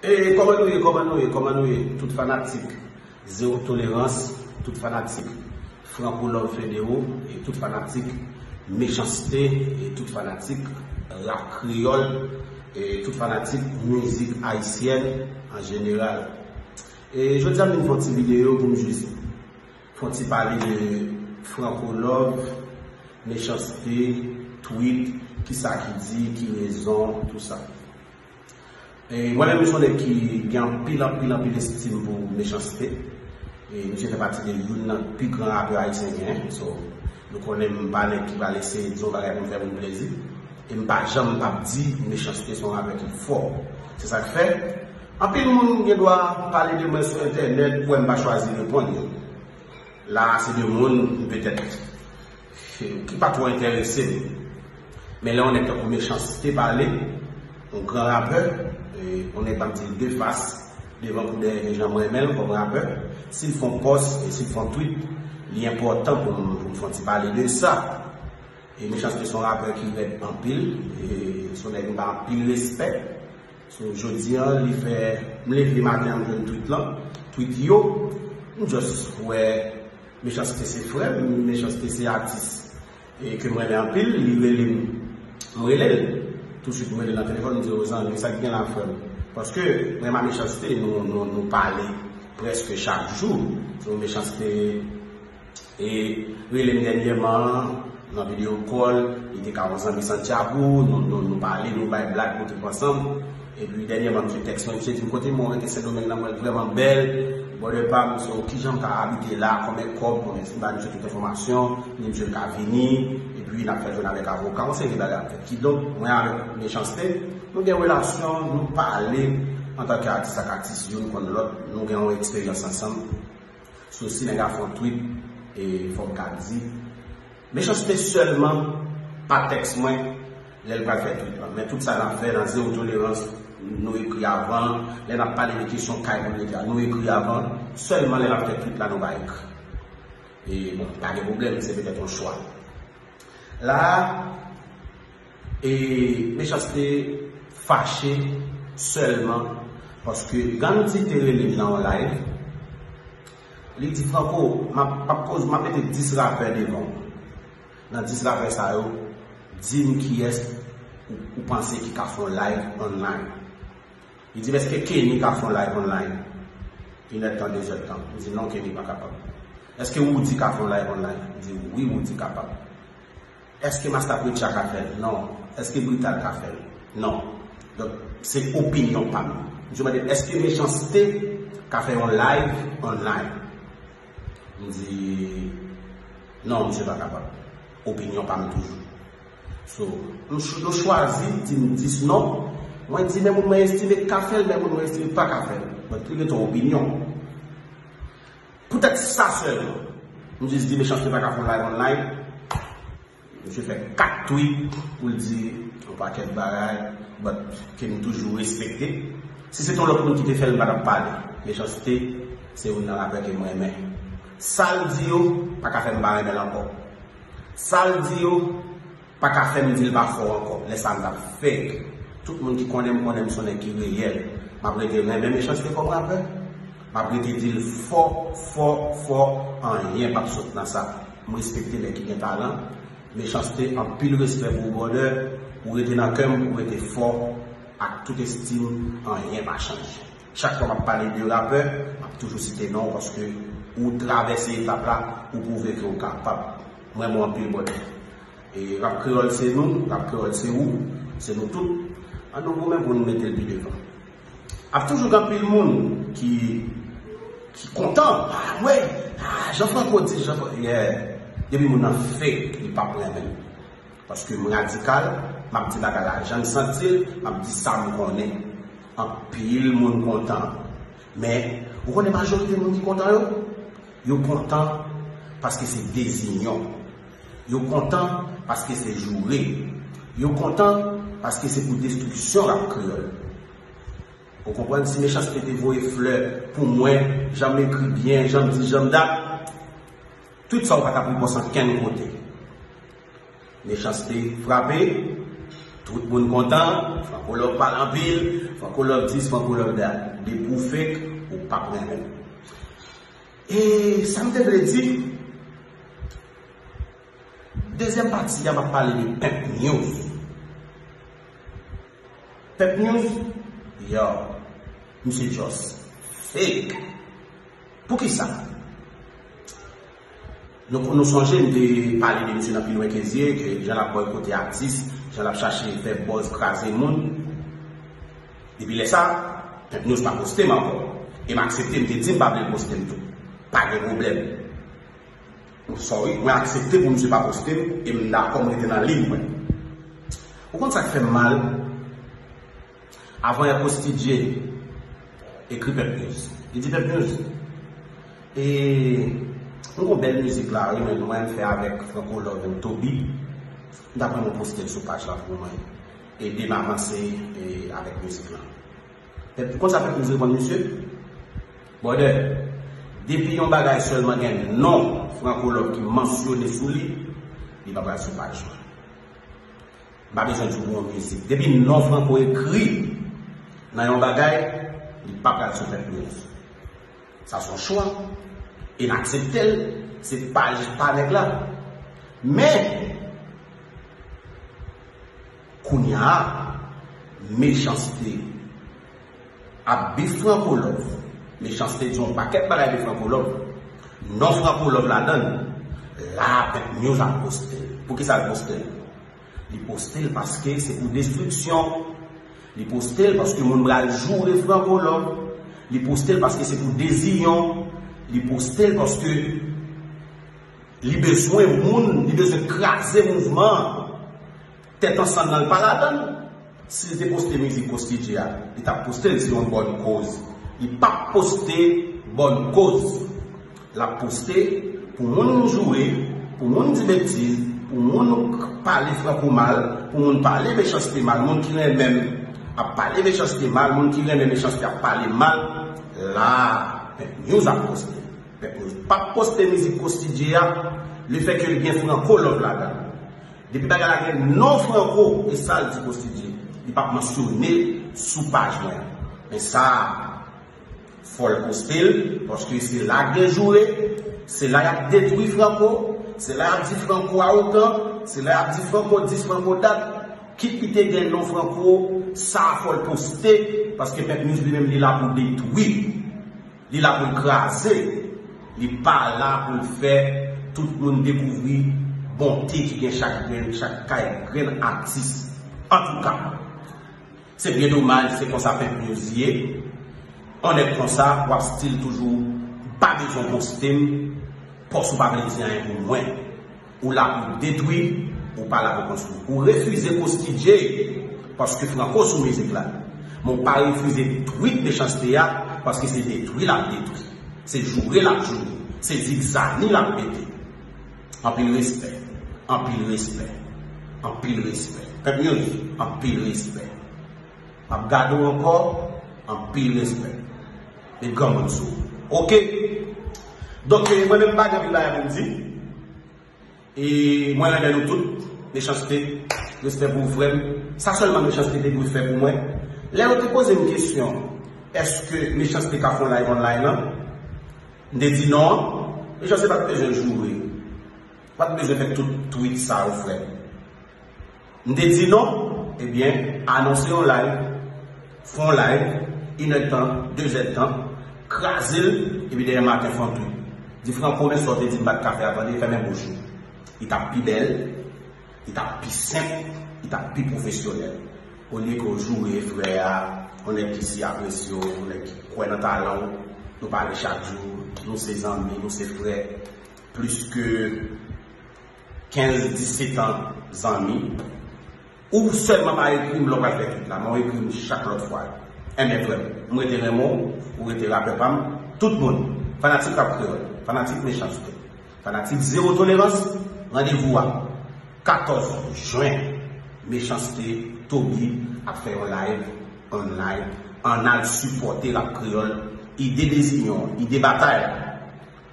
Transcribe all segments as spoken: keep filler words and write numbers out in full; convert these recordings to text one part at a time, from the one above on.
E kòman nou ye, kòman nou ye, kòman nou ye, tout fanatik Zewo Tolerans, tout fanatik Franco Love Federo, e tout fanatik Mechanste, e tout fanatik rap kreyòl, e tout fanatik mizik ayisyèn an jeneral. E jodi a m vin fè yon ti videyo pou m jis fè yon ti pale de Franco Love, Mechanste, tweet, kisa ki di, ki rezon, tou sa. E mwen menm m se yon nèg ki gen anpil, anpil, anpil estim pou Mechanste. E misye fè pati de youn nan pi gran rapè ayisyen genyen. So, nou konnen m pa nèg ki pral eseye di yon bagay pou m fè moun plezi. E m pa janm p ap di Mechanste se yon rapè ki fò. Se sa k fè, anpil moun gen dwa pale de mwen sou entènèt, ou wè m pa chwazi reponn yo. La a, se de moun, petèt, ki pa twò enterese m. Men lè yon nèg tankou Mechanste pale, yon gran rapè, e, yon nèg m ap di l de fas, devan kou dèyè, gen jan m renmen l kòm rapè, si l fè yon pòs e si l fè yon tweet, li enpòtan pou m, pou m fè yon ti pale de sa. E Mechanste se yon rapè ki rèd anpil, e se yon nèg m ba anpil respè. So, jodi a, li fè, m leve maten an, m jwenn tweet lan, tweet yo, m just wè Mechanste se frè m, Mechanste se atis e ke m renmen anpil, li rele m, m rele l. Tousuit, m rele l nan telefòn, m di, "O zanmi, sa k gen la, frè m?" Paske mwen ak Mechanste, nou, nou, nou pale prèske chak jou. So, Mechanste e rele m dènyèman, nan video call, li te ka yon zanmi Santiago, nou, nou, nou pale, nou bay blag, nou trip ansanm. Epi dènyèman, misye tèks mwen, misye di m, "Kote mwen rete Sendomeng nan, mwen vrèman bèl. Brother pa m, so, kijan m ka abite la, konbyen kòb, konbyen," m ba misye tout enfòmasyon, m di misye l ka vini, epi n ap fè jwenn avèk avoka, yon seri bagay ap fèt. Kidonk, mwen avèk Mechanste, nou gen relasyon, nou pale antanke atis ak atis, youn konn lòt, nou gen yon eksperyans ansanm. So, si nèg la fè yon tweet, e fò m ka di, Mechanste sèlman pa tèks mwen lè l pral fè tweet lan. Men tout sa n ap fè nan Zewo Tolerans, nou ekri avan. Lè n ap pale de kesyon kay moun rete a, nou ekri avan. Sèlman lè l ap fè tweet la, nou pa ekri. E bon, pa gen pwoblèm, se petèt yon chwa. La a, e Mechanste fache sèlman paske Gandhi te rele m nan yon live. Li di, "Franco, m ap, m ap poz, m ap mete dis rapè devan w. Nan dis rapè sa yo, di m kiyès ou, ou panse ki ka fè yon live online." Li di m, "Èske Kenny ka fè yon live online? Inèdtan, dezèdtan." M di, "Non, Kenny pa kapab." "Èske Roody ka fè yon live online?" M di, "Wi, Roody kapab." "Èske Masta Preacha ka fè l?" "Non." "Èske Brital ka fè l?" "Non." Donk, se opinyon pa m. M di, "Mande, èske Mechanste ka fè yon live online?" M di, "Non, misye pa kapab." Opinyon pa m toujou. So, m ch-, yo chwazi di m dis non. Mwen di, men moun mwen estime k ka fè l, men moun mwen estime k pa ka fè l. Mwen tou gen yon opinyon. Poutèt sa sèlman, m jis di Mechanste pa ka fè yon live online. Misye fè kat tweet pou l di yon pakèt bagay, but ke m toujou respekte. Si se te yon lòt moun ki te fè l, m pa t ap pale. Mechanste se youn nan rapè ke m renmen. Sa l di yo pa ka fè m pa renmen l ankò. Sa l di yo pa ka fè m di l pa fò ankò. Lè sa a m t ap fake. Tout moun ki konnen m konnen m se yon nèg ki reyèl. M ap rete renmen Mechanste kòm rapè. M ap rete di l fò, fò, fò, anyen p ap sot nan sa. M respekte nèg ki gen talan. Mechanste, anpil respè pou ou, brother. Ou rete nan kè m, ou rete fò, ak tout estim, anyen pa chanje. Chak fwa m ap pale de rapè, m ap toujou site non w paske ou travèse etap la, ou pwouve ke ou kapab. M renmen w anpil, brother. E rap kreyòl se nou, rap kreyòl se ou, se nou tout. Ann nou goumen pou nou mete l pi devan. Ap toujou gen anpil moun ki, ki kontan. Ah, mwen, ah, Jean Franco di, Jean Franco, yeah. Depi moun nan fake, li p ap renmen l. Paske m radikal, m ap di bagay la jan m santi l, m ap di sa m konnen. Anpil moun kontan. Men, ou konnen majorite moun ki kontan yo? Yo kontan paske se dezinyon. Yo kontan paske se joure. Yo kontan paske se pou destriksyon rap kreyòl. Ou konprann, si Mechanste te voye flè pou mwen, jan m ekri byen, jan m di, jan m dat, tweet sa yo pa t ap repòs ankenn kote. Mechanste frape, tout moun kontan, Franco Love pale anpil, Franco Love this, Franco Love that. Depi w fake, ou p ap renmen. E sa m te vle di, dezyèm pati a, m ap pale de Pimp News. Pimp News, yo, misye just fake. Poukisa? Nou, nou sonje m te pale de misye nan Pi Lwen Ke Zye, ke jan l ap bòykote atis, jan l ap chache fè buzz, kraze moun. Depi lè sa, Pimp News pa poste m ankò. E m aksepte, m te di m pa vle l poste m tou. Pa gen pwoblèm. Sorry, mwen aksepte pou misye pa poste m, e m dakò m rete nan liy mwen. Ou konn sa k fè m mal? Avan yè Costi J ekri Pimp News. Li di Pimp News, e, nou gon bèl mizik la, wi, men mwen m fè avèk Franco Love and Toby. M ta renmen w poste l sou paj la pou mwen. Ede m avanse, e, avèk mizik lan. Pimp, konn sa Pimp News reponn misye? Brother, depi yon bagay sèlman gen non Franco Love ki mansyone sou li, li pa pral sou paj mwen. M pa bezwen di w yon mizik. Depi non Franco ekri nan yon bagay, li p ap pral sou Pimp News. Sa se yon chwa. E n aksepte l. Se paj pa nèg la. Men, kounye a, Mechanste ap bif Franco Love. Mechanste di yon pakèt bagay de Franco Love. Non Franco Love ladan l. La, Pimp News ap poste l. Poukisa l poste l? Li poste l paske se pou destriksyon. Li poste l paske moun pral joure Franco Love. Li poste l paske se pou deziyon. Li poste l paske li bezwen moun, li bezwen kraze mouvman an. Tèt ansanm nan, l pa ladan l. Si l te poste mizik Costi J a, li t ap poste l sou yon bòn koz. Li p ap poste bòn koz. L ap poste pou moun joure, pou moun di betiz, pou moun pale Franco mal, pou moun pale Mechanste mal, moun ki renmen m ap pale Mechanste mal, moun ki renmen Mechanste ap pale mal. La, Pimp News ap poste. Pimp News p ap poste mizik Costi J a, lefètke l gen Franco Love ladan l. Depi bagay la gen non Franco, e sa l di Costi J, li p ap mansyone l sou paj mwen an. Men sa, fò l poste l, paske se la k gen joure, se la y ap detwi Franco, se la y ap di Franco awogan, se la y ap di Franco this, Franco that. Kit li te gen non Franco, sa fò l poste, paske Pimp News li menm li la pou detwi. Li la pou l kraze. Li pa la pou l fè tout moun dekouvri bonte ki gen chak grenn, chak kay grenn atis. Antouka, se byen domaj, se konsa Pimp News ye. On nèg konsa, w ap still toujou pa bezwen poste m, pòs ou pa vle di anyen pou mwen. Ou la pou detwi, ou pa la pou konstwi. Ou refize Costi J paske Franco sou mizik la. Men ou pa refize twit Mechanste a paske se detwi l ap detwi. Se joure l ap joure. Se zizani l ap mete. Anpil respè. Anpil respè. Anpil respè. Pimp News, anpil respè. M ap gade w ankò, anpil respè. Met granmoun sou ou. Oke? Donk, eh, mwen menm m pa gen anpil bagay pou m di. E mwen renmen nou tout. Mechanste, respè pou ou, frè m. Sa sèlman Mechanste te dwe fè pou mwen. Lè yo te poze m kesyon, èske Mechanste ka fè yon live online lan? M te di non an. Mechanste pa t bezwen joure. Pa t bezwen fè tout twit sa yo, frè m. M te di non, ebyen, anonse yon live, fè yon live, inèdtan, dezèdtan, kraze l, epi dèyè maten fè yon twit. Di Franco, men sa w te di m pa t ka fè a, tande, fèmen bouch ou. Li t ap pi bèl, li t ap pi senp, li t ap pi pwofesyonèl. Olye ke w joure frè a, yon nèg ki si apresye w, yon nèg ki kwè nan talan w, nou pale chak jou, nou se zanmi, nou se frè, plis ke kenz, disèt an zanmi. Ou sèlman pa ekri m lè w pral fè twit la, men w ekri m chak lòt fwa. Enben, frè m, m rete renmen w, ou rete rapè pa m, tout moun, fanatik Rap Kreyòl, fanatik Mechanste, fanatik Zewo Tolerans, randevou a katòz jen, Mechanste, Toby ap fè yon live online, ann al sipòte Rap Kreyòl, ide de zinyon, ide batay.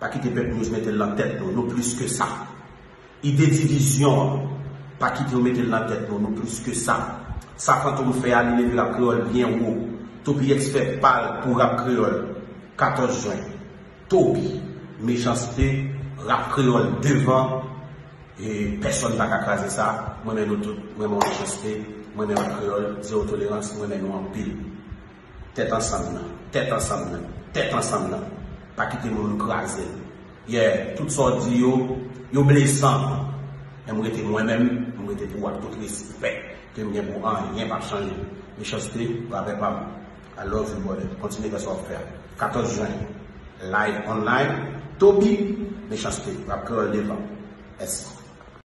Pa kite Pimp News mete l nan tèt nou, nou plis ke sa. Ide divizyon an, pa kite yo mete l nan tèt nou, nou plis ke sa. Sa Fantom fè a, li leve Rap Kreyòl byen wo. Toby X fè pa l pou rap kreyòl. Katòz jen. Toby, Mechanste, rap kreyòl devan. E pèsonn pa ka kraze sa. Mwen renmen nou tout. Mwen renmen Mechanste. Mwen renmen rap kreyòl. Zewo tolerans. Mwen renmen nou anpil. Tèt ansanm nan. Tèt ansanm nan. Tèt ansanm nan. Pa kite moun kraze l. Yeah, tout sa w di yo, yo blese m. Men m rete mwen menm, m rete pou w ak tout respè ke m gen pou w, anyen p ap chanje. Mechanste, rapè pa m. I love you, brother. Kontinye fè sa w ap fè a. Katòz jen, live online, Toby, Mechanste, rap kreyòl devan. Mèsi.